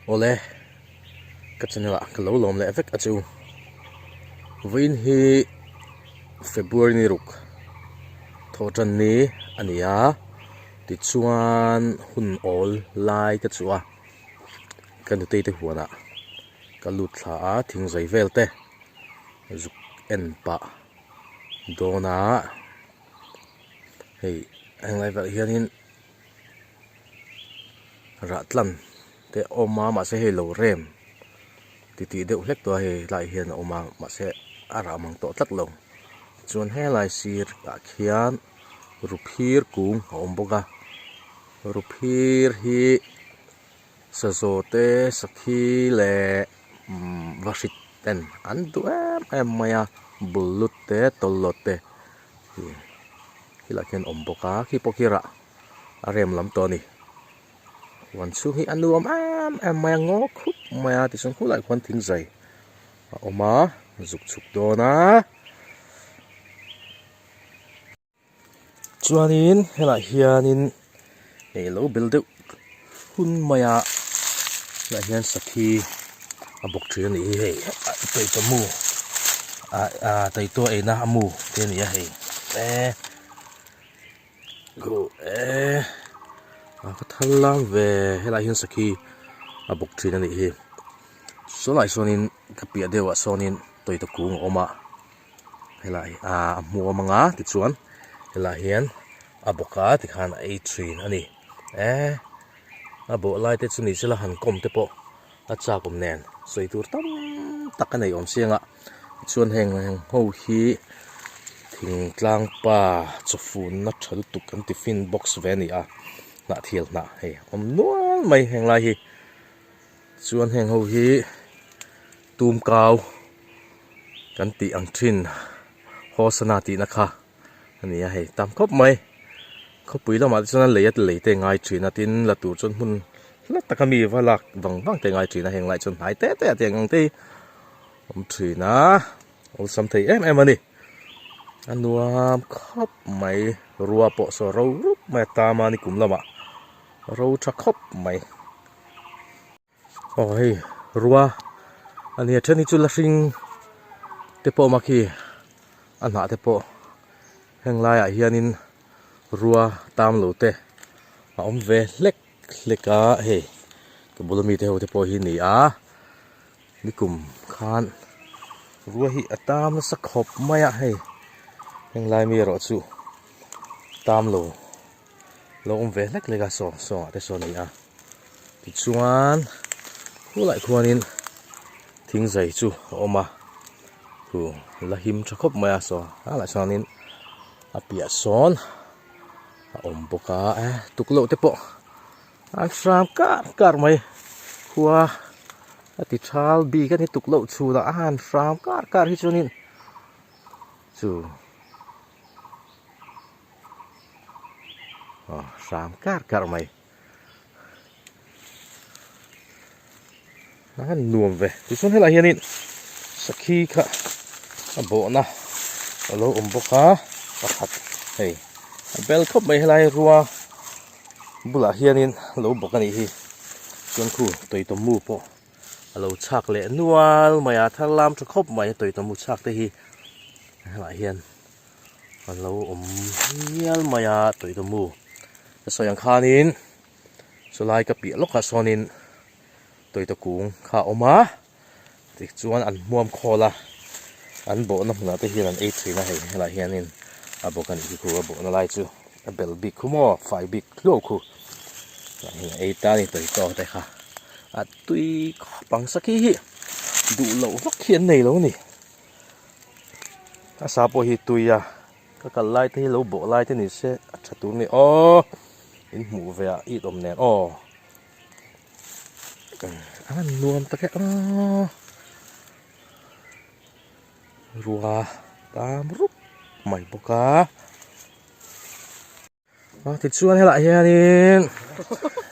Awle, ka channel ah ka lo lawm leh vek a chu. Vawiin hi February ni ruk thawh tan ni a ni a, tichuan hun awl lai ka chu a, ka nutei te huanah ka lut thla a, thing zai vel te zuk en pah dawn a, hei henglai velah hianin. Rah tlan te a awm a mahse hei lo rem ti tih deuh hlek tawh a hei tlaiah hian a awm a mahse a rah mang tawh tlat lo chuan helai sir ah khian ruphir kung a awm bawk a ruphir hi sazaw te sakhi leh umm vahrit ten an duh em em mai a bul lut te tawlhawt te khilaiah khian a awm bawk a khi pawh khi rah. a rem lam tawh a ni huan chhung hi a nuam em em mai a ngaw khup mai a tichuan khulaiah khuan thing zai a awm a zuk chhuk dawn a chuanin helaiah hianin ih lo bel deuh hun mai a helaiah hian sakhi a bawk thin a nih hi hei taitaw mu ah ah taitaw eina a mu te a ni a hei e. Khu e a va thal lam ve helaiah hian sakhi a bawk thin a nih hi sawlaiah sawnin ka piah deuhah sawnin tawita kung a awm a helai ah a hmuh awm ang a tichuan helaiah hian a bawk a tikhan a ei thin a ni e a bawh lai te chu ni sela han kawm te pawh a chak awm nen sawi tur tam tak a nei awm siang a chuan heng ho hi thingtlang pa chawfunna tha lutuk an tiffin box ve a ni a hnah thial hnah hei a awm nual mai heng lai hi chuan heng ho hi tum kau kan tih ang thin hawsana tihna kha a ni a hei tam khawp mai khawpui lamah te chuan a lei a lei te ngai thin a tin la tur chuan hmun hla taka mi va lak vang vang te ngai thin a heng lai chuan hnai te te ah tiang ang te hi awm thin a awlsam thei em em a ni a nuam khawp mai rua pawh saw ro rup mai a tam a nikum lamah ro tha khawp mai. Aw hei rua a nia then hi chu la hring te pawh awm a khi a hnah te pawh heng laiah hianin rua tam lo te a awm ve hlek hlek a hei ka bula mite ho te pawh hi ni a nikum khan rua hi a tam nasa khawp mai a hei heng lai mi erawh chu tam lo. Lo awm ve hlek hlek a saw sawngah te sawn a ni a tichuan khulaiah khuanin thing zai chu a awm a khu la him tha khawp mai a saw helaiah chuanin a piah sawn a awm bawk a e tukloh te pawh an hram kar kar mai khua a ti thal bik a ni tukloh chhunah a han hram kar kar hi chuanin chu. Aw hram kar kar mai a han nuam ve tichuan helaiah hianin sakhi kha a bawhna a lo awm bawk a pakhat hei a bel khawp mai helai rua bulah hianin a lo bawk a nih hi chuan khu tawitawmu pawh a lo chhak leh nual mai a thar lam tha khawp mai tawitawmu chhak te hi helaiah hian. A lo awm hial mai a tawih ta mu ka sawi ang khanin chulai ka piah lawkah sawnin tawih ta kung kha a awm a tichuan an hmuam khawl a an bawhna hmunah te hian an ei thin a hei helaiah hianin a bawk a nih hi khu a bawhna lai chu a bel bik khu maw fai bik hluau khu tah hian ei ta a ni tawih tawk te kha a tui khawp ang sakhi hi duh loh vak hi an nei lo a ni. A sa pawh hi tui a ka kal lai te hi lo bawh lai te ni se a tha tur a ni aw in hmuh ve ah it awm nen aw a han nuam tak e aw rua tam rup mai bawk a. A tichuan helaiah hianin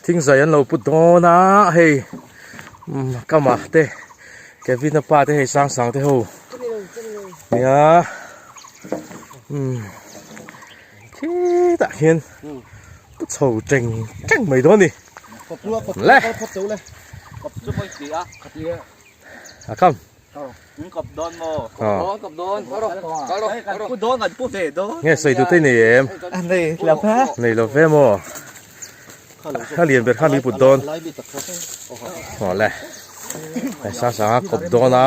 thingzai an lo pu dawn a hei kama te Kevin a pa te hei sang sang te ho nia umm khitah khian pu chho teng teng mai dawn a ni le. Kawp chu mawi ti a. A kam. Min kawp dawn maw? Kawp dawn. Kan pu dawn kan pu ve dawn. Nge sawi duh te i nei em? Nei lo ve. Nei lo ve maw? A lian ber kha mi put dawn. Aw le. Hei sang sang a kawp dawn a.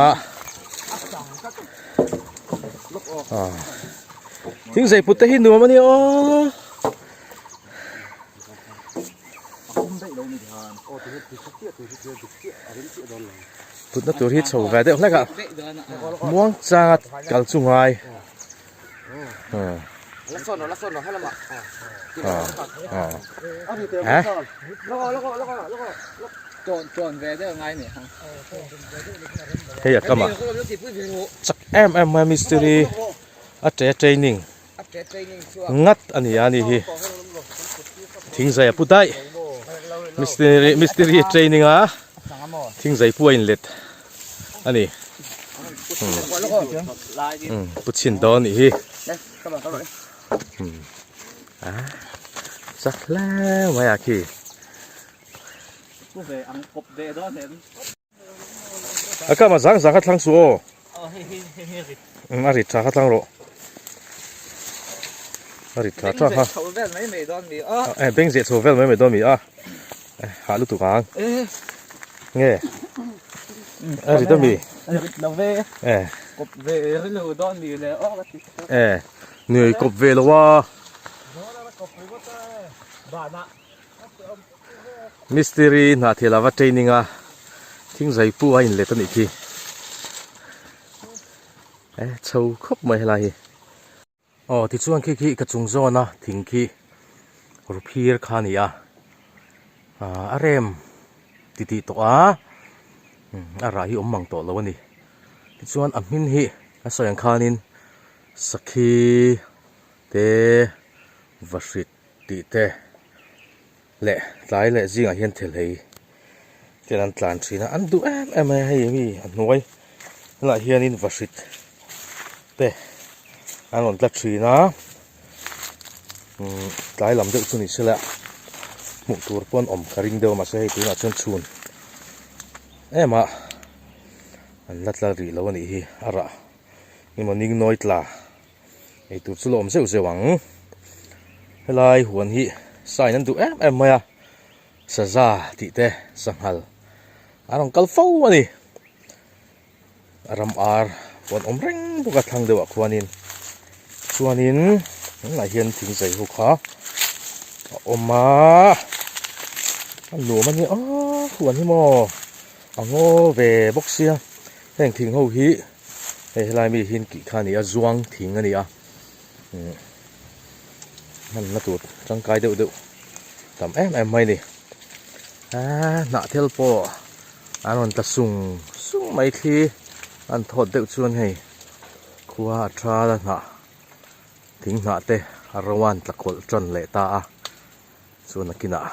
Thing zei put te hi nuam a nia aw. Putna tur hi chho ve deuh hlek a muang changa kal chu ngai hei a kam a chak em em mai a mistiri a ṭe training. Ngat a ni a ni hi thingzai a pu daih mistiri mistiri training a thingzai pu a inlet a ni umm pu chhin dawn a nih hi umm a chak hle mai a khi. A kama zang zang kha thlang suh aw. A rit tha kha thlang rawh. A rit tha tha kha. Eh beng zeh chho vel mai mai dawn mi a. Hah lutuk ang. Nge. A rit a mi. Rit lo ve. Eh. Kawp ve ri lo dawn mi le aw ka ti. Eh. Nui kawp ve lo a. Mistiri hnahthial ava training a thingzai pu a inlet a nih khi e chho khawp mai helai hi aw tichuan khi khi ka chung zawn a thing khi ruphir kha a ni a ah a rem titih tawh a a rah hi awm mang tawh lo a ni tichuan a hmin hi a sawi ang khanin sakhi te vahrit tih te leh tlai leh zingah hian thelhei ten an tlan thin a an duh em em mai a hei mi a hnuai hnungah hianin vahrit te an rawn tla thin a umm tlai lam deuh chu ni sela hmuh tur pawh an awm ka ring deuh a mahse hei tunah chuan chhun em a an la tla rih lo a nih hi a rah emaw ningnawi tla. Eitur chu la awm zeuh zeuh ang. Helai huan hi sign an duh em em mai a, saza tih te sanghal an rawn kal fo a ni. A ram ar pawh an awm reng bawk a thlang deuhah khuanin chuanin tunah hian thing zai ho kha a awm a, a nuam a nia aw huan hi maw a ngaw ve bawk sia heng thing ho hi. Hei helai mi hi kih kha a ni a zuang thing a ni a umm hmanna tur tangkai deuh deuh tam em em mai a ni aaa hnah thil pawh an rawn tla sung sung mai thli an thawt deuh chuan hei khua a thal a hnah thing hnah te a ro a an tla kawlh tan leh ta a chuan nakinah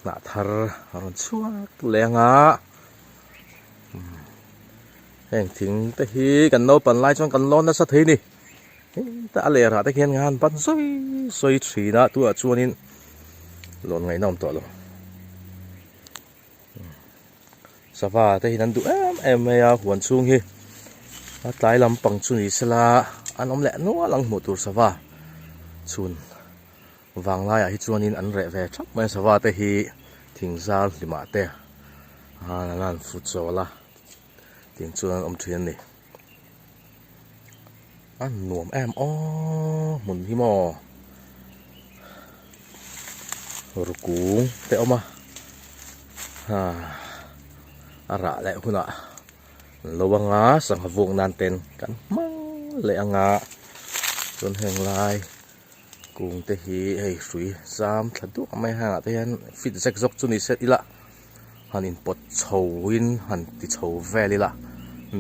hnah thar a rawn chhuak leh ang a heng thing te hi kan naupan lai chuan kan lawn nasa thei a ni hetah a leh rah te khian han ban sawi sawi thin a tunah chuanin lawn ngaihna awm tawh lo sava te hian an duh em em mai a huan chhung hi a tlai lampang chu ni sela an awm leh nual ang hmuh tur sava chhun. Vanglaiah hi chuanin an reh ve thap mai a sava te hi thing zar hlimah te an han fu chawl a tiang chuan an awm thin a ni a nuam em aw hmun hi maw rukung te a awm a a rah leh hunah an lo anga sangha vuak nan ten kan hmang leh anga chuan heng lai. Kung te hi hei hrui zam thla duah mai a hengah te hian fit zek zawk chu ni se ila han in pawt chho in han ti chho vel ila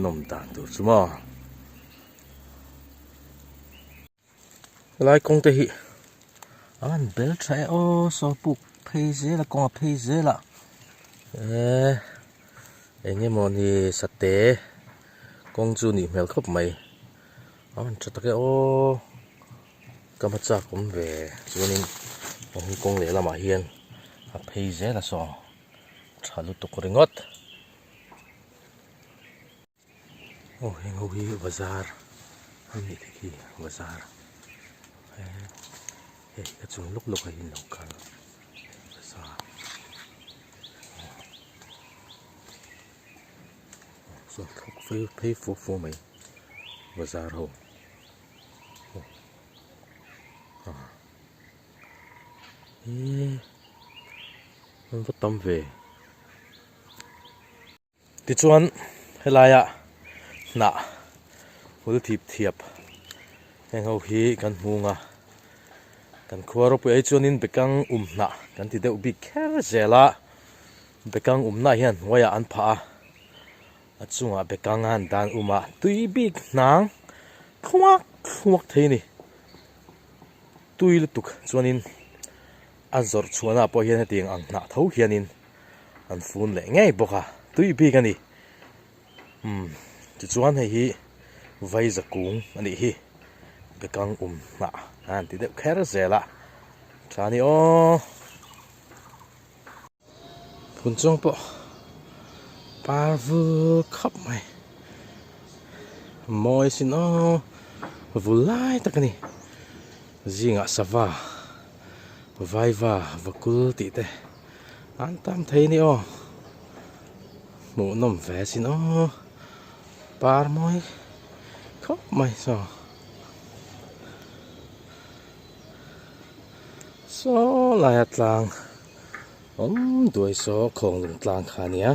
nawm dan tur chu maw. Helai kawng te hi a han bel tha e aw saw puk phei zel a kawng a phei zel a eee eng emaw ni sate kawng chu nih hmel khawp mai. A han tha tak e aw ka hma chak awm ve chuanin a hung kawng lehlamah hian a phei zel a saw. Tha lutuk ringawt. Aw heng ho hi bazar a nih te khi bazar hei ka chung lawk lawk ah hian lo kal bazar sawn thlawk phei phei fua fua mai bazar ho eee an va tam ve. Tichuan helaia hnah hul thip thiap heng ho hi kan hmung a, kan khua ropui ai chuanin bekang um hnah kan ti deuh bik kher zel a, bekang umna hian hnuaiah an phah a, a chungah bekang a han dan um a, tui bik hnang thluak thluak thei a ni, tui lutuk chuanin a zawrh chhuahna pawh hian hetiang ang hnah tho hianin an fun leh ngei bawk a tui bik a ni umm tichuan hei hi vaiza kung a nih hi bekang um hnah a han ti deuh kher zel a tha ni aw phun chuang pawh par vul khawp mai mawi sin aw vul lai tak a ni zingah sava vaiva vakul tih te. An tam thei ni aw hmuh nawm ve sin aw par mawi khawp mai saw saw laia tlang awm duai saw khawnglung tlang kha ania.